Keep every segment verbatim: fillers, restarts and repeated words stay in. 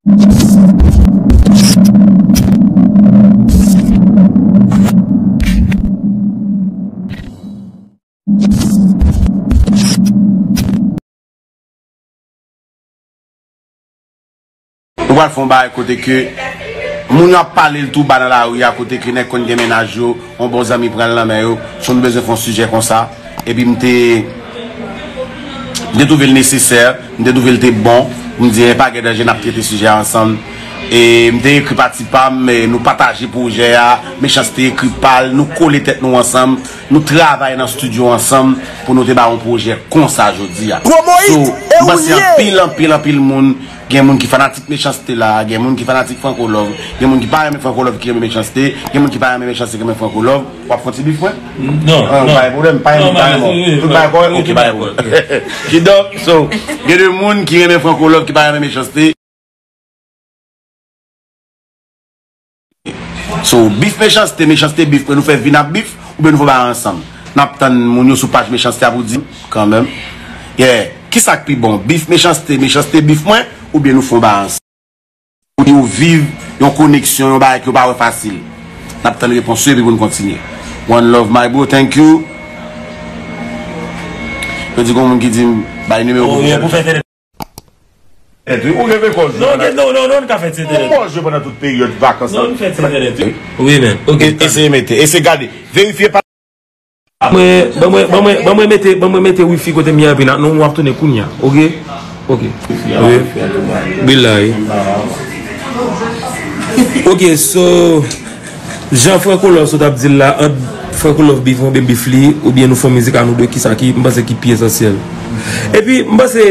Nou pral fè yon bagay kote ke moun yo ap pale l tou ba nan lari a, kote ke nèg konn gen mennaj yo, yon bon zanmi pran l nan men yo, si nou bezwen fè yon sijè konsa, epi m te, m te twouve l nesesè, m te twouve l te bon, m di, pa gen danje, n ap trete sijè a ansanm. E m te ekri pati pa m, e nou pataje pwojè a, Mechanste ekri pa l, nou kole tèt nou ansanm, nou travay nan estidyo ansanm pou nou te ba yon pwojè konsa jodi a. So, m panse anpil, anpil, anpil moun, gen moun ki fanatik Mechanste la, gen moun ki fanatik Franco Love, gen moun ki pa renmen Franco Love ki renmen Mechanste, gen moun ki pa renmen Mechanste ki renmen Franco Love. W ap fè yon ti bif mwen? Non, non. Pa gen pwoblèm, pa renmen, pa renmen. Tout bagay kòrèk? Ok, pa gen pwoblèm. Kidonk, so, gen de moun ki renmen Franco Love ki pa renmen Mechanste. So, bif Mechanste, Mechanste bif, nou fè vin ap bif, oubyen nou fè bagay ansanm? N ap tann moun yo sou paj Mechanste a pou di kanmenm. Yeah, kisa k pi bon? Bif Mechanste, Mechanste bif mwen, oubyen nou fè yon bagay ansanm? Pou yo viv yon koneksyon, yon bagay ke yo pa wè fasil. N ap tann repons yo epi pou n kontinye. One love, my bro, thank you. Yo di gon moun ki di m bay nimewo pou fè tèt, wi, ou gen fè kòz. Non, gen, non, non, non, nou ka fè ti entènèt. Mwen jwe pandan tout peryòd vakans la. Non, nou fè ti entènèt, wi. Wi, men. Ok, eseye mete. Eseye gade. Verifye pa. Mwen, ban mwen, ban mwen, ban mwen mete, ban mwen mete wifi kote m ye a, epi n a, nou, w ap tounen kounye a. Ok? Ok. Wi. Wi la, wi. Ok, so, jan Franco Love sot ap di l la, ant Franco Love bif mwen oubyen bif li, oubyen nou fè yon mizik a nou de, kisa ki, m panse ki pi esansyèl. Epi, m panse,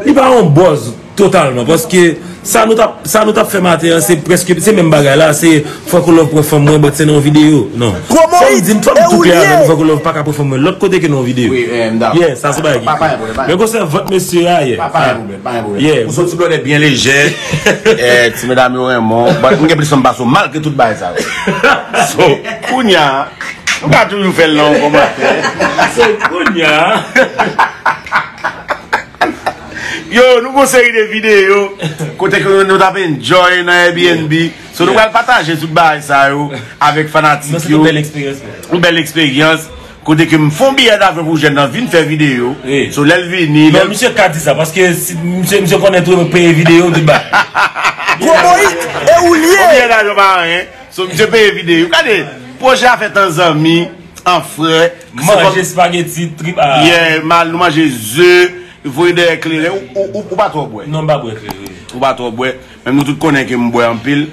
li pa yon buzz totalman, paske sa nou t ap, sa nou t ap fè maten an, se prèske, se menm bagay la, se Franco Love pran fanm mwen, but se nan yon videyo. Non. Fò m di, fò m tou klè avè nou, Franco Love pa ka pran fanm mwen lòt kote ke nan yon videyo. Wi, eh, m dakò. Yeah, sa se bagay ki klè. Pa, pa gen pwoblèm, pa gen pwoblèm. Men konsènan vant mesye a, yeah. Pa, pa gen pwoblèm, pa gen pwoblèm. Yeah. Ou se yon ti blòdè byen lejè. Eh, ti medam yo renmen w. But m gen plis fanm pase w, malgre tout bagay sa yo. So, kounye a, m ka toujou fè l nan yon kòmantè. So, kounye a. Yo, nou gon seri de videyo kote ke nou, nou t ap enjoy nan Airbnb. So, nou pral pataje tout bagay sa yo avèk fanatik yo. Yon bèl eksperyans. Yon bèl eksperyans. Kote ke m fè yon biyè davyon pou jèn nan vin fè videyo. So, lè l vini, non, misye ka di sa, paske si misye, misye konnen tou peye videyo, tout bagay. Gwo Moik, e ou l ye? Yon biyè davyon pa anyen. So, misye peye videyo. Gade, pwojè a fèt an zanmi, an frè. Manje espageti, trip a. Yeah, mal, nou manje ze, voye dèyè kleren. Ou, ou, ou, ou pa twò bwè? Non, m pa bwè kleren. Ou pa twò bwè. Menm nou tout konnen ke m bwè anpil.